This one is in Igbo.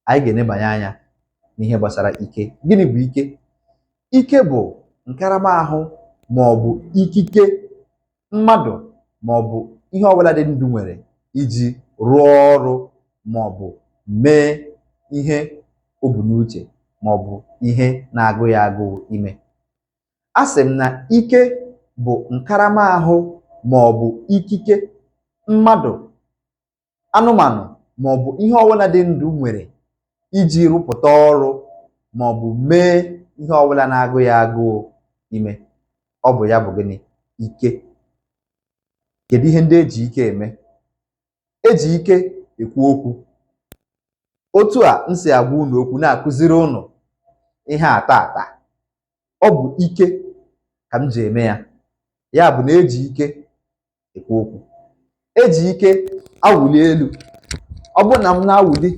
Anyị ga-enebanye anya n'ihe gbasara ike. Gịnị bụ ike? Ike bụ nkaramahụ ma ọ bụ ikike mmadụ ma ọ bụ ihe ọbụla dị ndụ nwere iji rụọ ọrụ ma ọ bụ mee ihe o bu n'uche ma ọ bụ ihe na-agụ ya agụụ ime. Asị m na ike bụ nkaramahụ ma ọ bụ ikike mmadụ, anụmanụ ma ọ bụ ihe ọbụla dị ndụ nwere iji rụpụta ọrụ ma ọ bụ mee ihe ọbụla na-agụ ya agụụ ime. Ọ bụ ya bụ gịnị? Ike. Kedu ihe ndị eji ike eme? Eji ike ekwu okwu. Otu a m si agwa unu okwu na-akụziri unu ihe a taata, ọ bụ ike ka m ji eme ya. Ya bụ na eji ike ekwu okwu. Eji ike awụli elu. Ọ bụrụ na m na-awụli